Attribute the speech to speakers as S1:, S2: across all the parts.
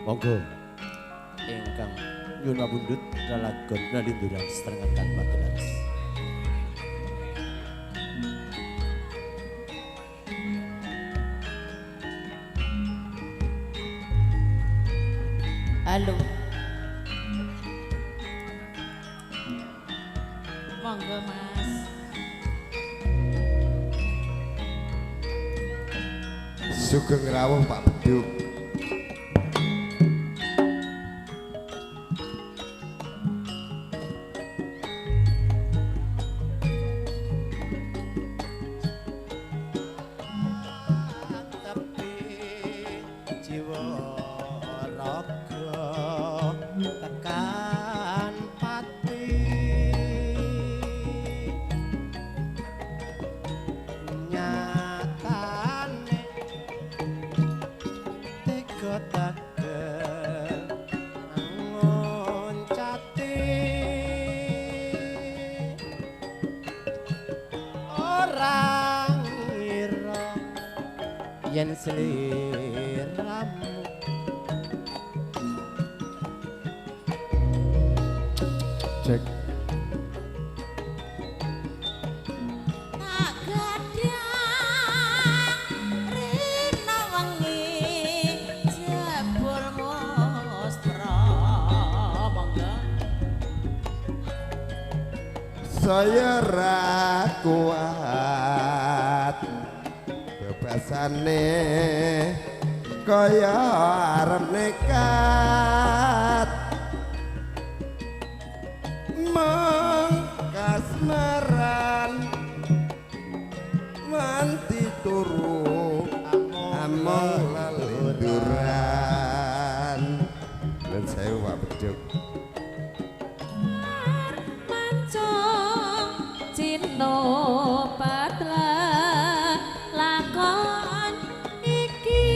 S1: Monggo ingkang nyuwun pamundhut lelagon lelinduran setrengan Magelang.
S2: Halo. Monggo Mas.
S3: Sugeng rawuh Pak Beduk.
S1: Yen sliramu
S3: cek
S2: tak gadang rina wengi jebul mustra. Monggo.
S3: Saya ra kuat bebasane kaya arep nekat mung kasmaran wanti turu amung lelinduran. Lan sewu Pak Beduk.
S2: Mancung cino patla lakon iki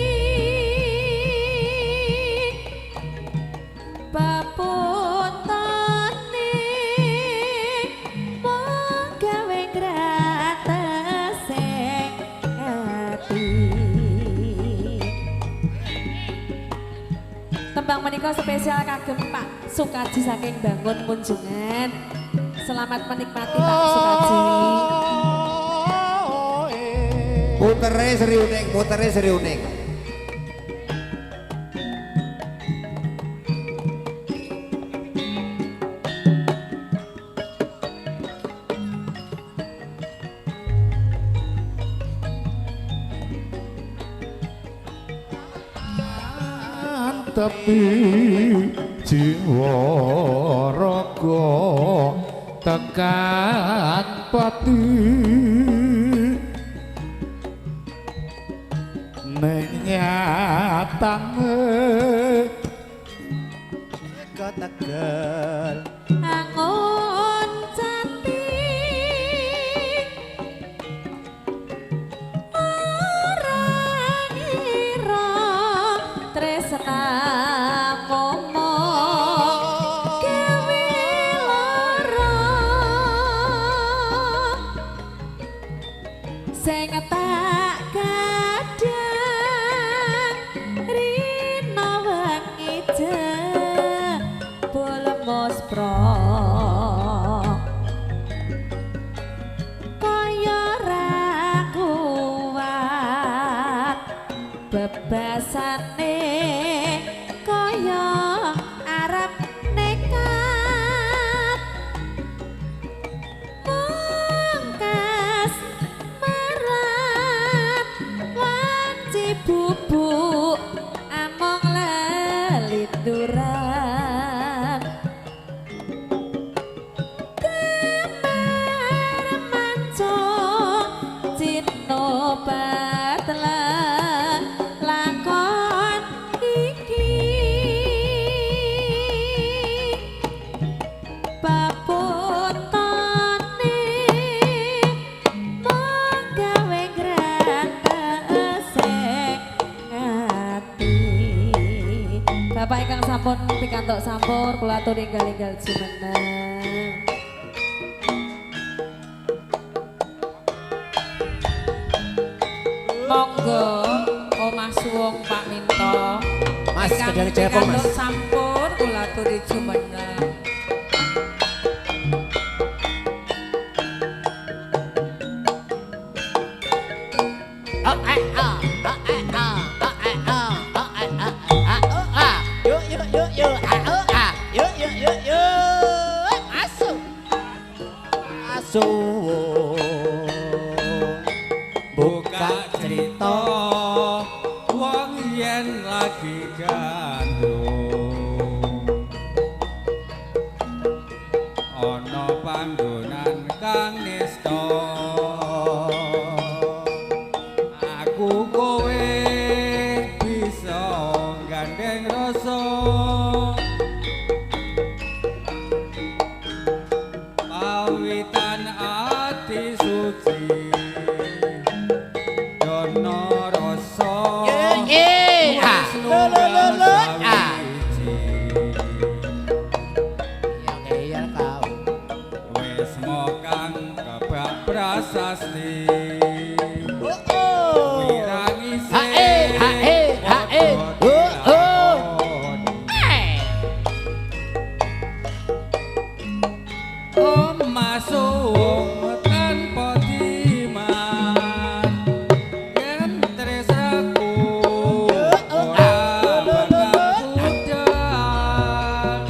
S2: papuntane mung gawe gratese ati. Tembang menika spesial kagem Pak Sukaji saking Bangun Munjungan. Selamat menikmati Pak Sukaji.
S3: Putere Sri Uning, putere Sri Uning.
S4: Antepi jiwa raga tekan pati ning nyatane
S1: tegel
S2: angon jati ora ngira tresnamu gawe lara sing tak kadang rina wengi jebul muspra kaya ra kuat bebasane kaya arep nekat mungkas marat wanci bubuk among lelinduran kemar mancung cino patla lakon iki papuntane mung gawe gratese ati. Bapak ingkang sampun pikantuk sampur kula aturi enggal-enggal jumeneng. Monggo Omah Suwung Pak Minto.
S1: Mas kedang Jepang Mas.
S2: Sampun kula aturi jumeneng.
S1: Oh eh ah oh eh ah oh eh ah oh eh ah ah oh ah yo yo yo yo ah oh ah yo yo yo yo masuk masuk buka cerita
S5: wong yen lagi gandrung ana panggonan kang nista aku kowe bisa gandeng rasa pawitan ati suci dono rasa
S1: lo lo lo lo ah ngeyel kau
S5: wis mokang kebak prasasti
S1: oh oh
S5: wirangise
S1: ha eh ha eh ha eh oh oh
S5: omah suwung tanpa diman yen tresnaku ora bakal pudar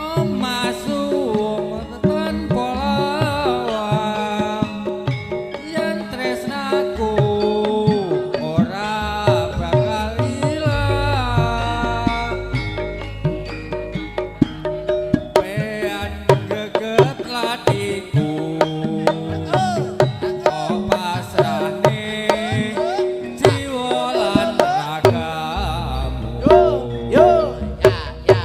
S5: omah suwung tanpa lawang yen tresnaku ora bakal ilang pean geget latiku kok pasrahne jiwa lan ragamu
S1: yo yo ya ya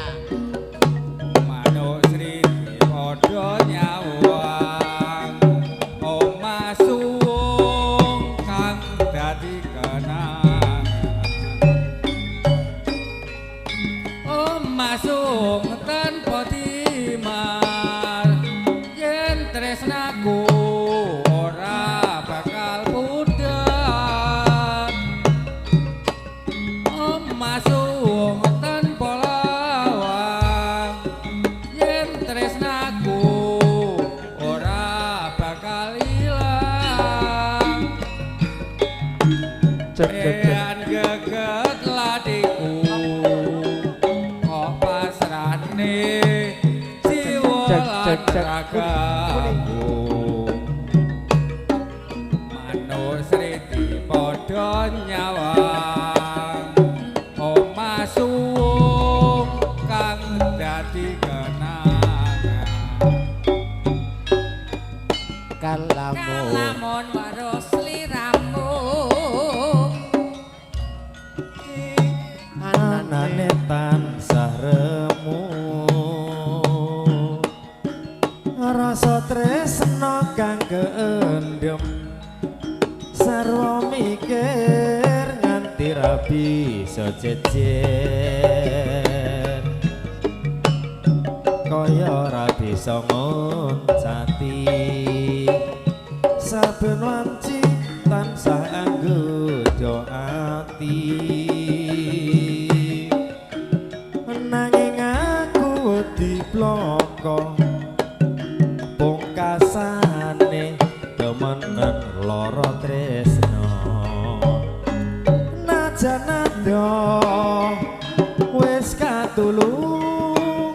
S5: manuk sri padha nyawang omah suwung kang dadi kenangan omah suwung tanpa timar yen tresnaku ora bakal pudar omah suwung tanpa lawang yen tresnaku ora bakal ilang
S4: Cek cek cek.
S5: Pean geget latiku kok pasrahne jiwa
S4: Cek,
S5: lan
S4: cek, cek.
S5: ragamu manuk sriti padha nyawang omah suwung kang dadi kenangan
S1: kalamun
S2: Kalamun weruh sliramu
S4: Anane tansah remu rasa tresna kang keendem sarwa mikir nganti ra bisa jejer kaya ora bisa ngoncati saben wanci tansah anggoda ati nanging aku wedi bloko pungkasane demenan lara tresna najan adoh wis katulung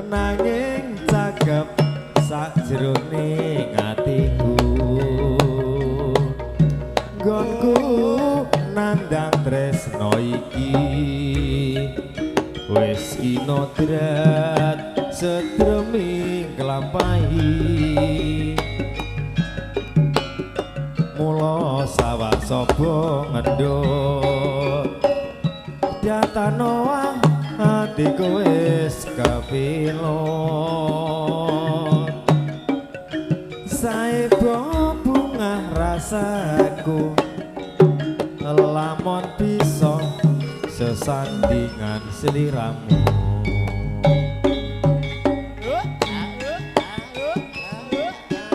S4: nanging cakep sakjroning atiku nggonku nandang tresna iki wis kinodrat sedreming nglampahi mula sawah saba ngendut datano atiku wis kepilot saebo bungah rasaku lamun bisa sesandingan sliramu.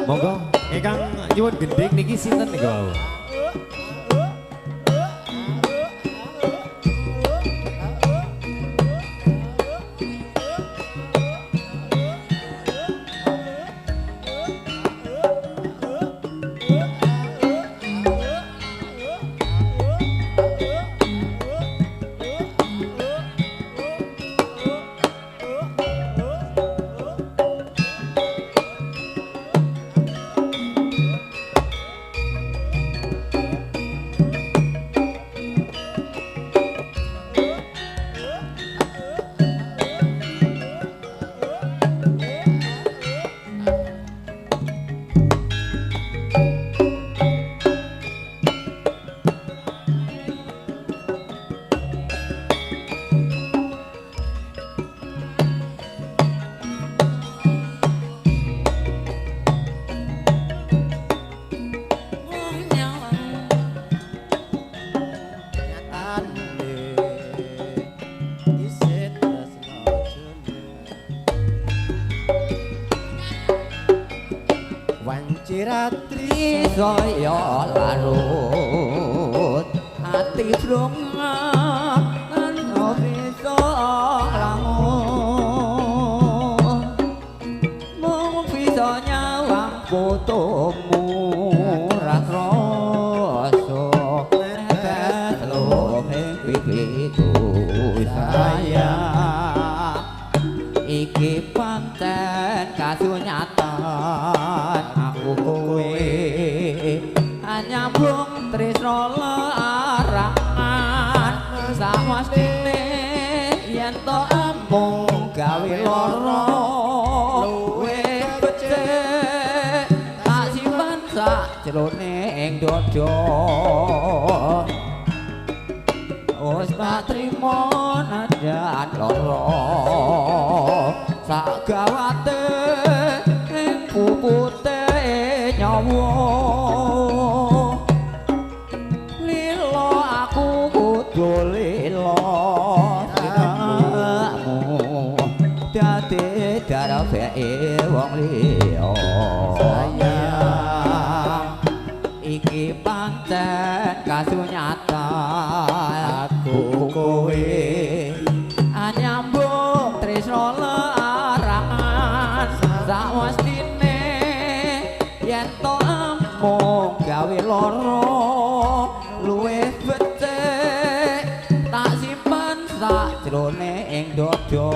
S4: Monggo ingkang Sing nyuwun gendhing niki sinten niku wau?
S1: Wanci saya larut ati brongak lan bisa lamun mung bisa nyawang fotomu ra krasa netes luhing pipiku sayang iki pancen kasunyatan aku kowe nyambung tresna larangan samestine yen to amung gawe lara luwih becik tak simpen sakjroning dada wis tak trimo nadyan lara sak gawate ing pupute nyawa lilo aku kudu lilo sliramu dadi darabeke wong liya sayang iki pancen kasunyatan aku kowe nyambung tresna larangan sawestine yen to amung gawe lara luwih becik tak simpen sakjroning dada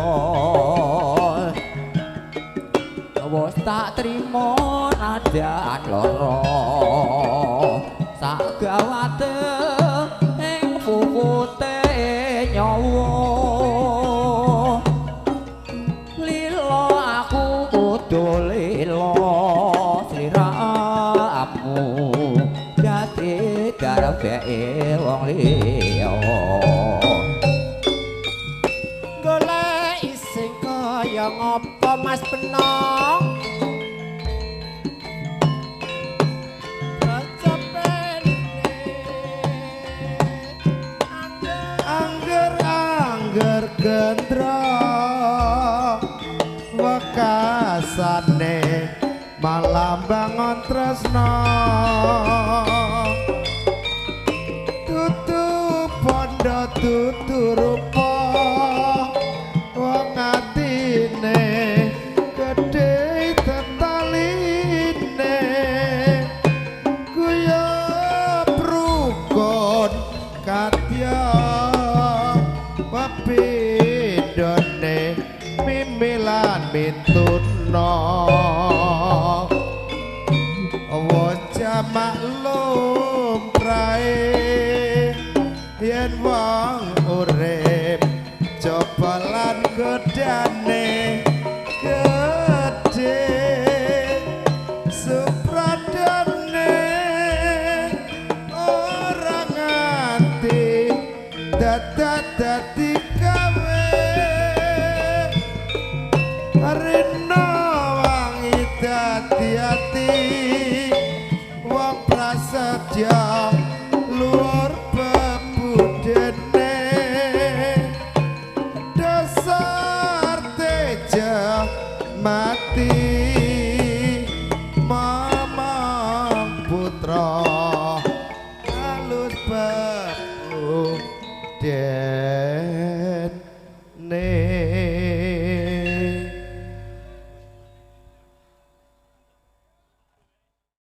S1: wis tak trimo nadyan lara sak gawate ing pupute nyawa lilo aku kudu lilo sliramu dadi darabeke wong liya
S6: golek sing kaya ngapa Mas Penong
S4: Angger-angger gendra wekasane malam bangun tresna tutu pondo tutu rupa wong atine gedhe tetaline guyub rukun kadya pepindhone mimilan mituna waca maklum prae yen wong urip coba lan godane gedhe supradane ora nganti dadi gawe rena wangi dadi ati wong prasetya luhur bebudene dasar teja mati mamang putra alus bab den ne.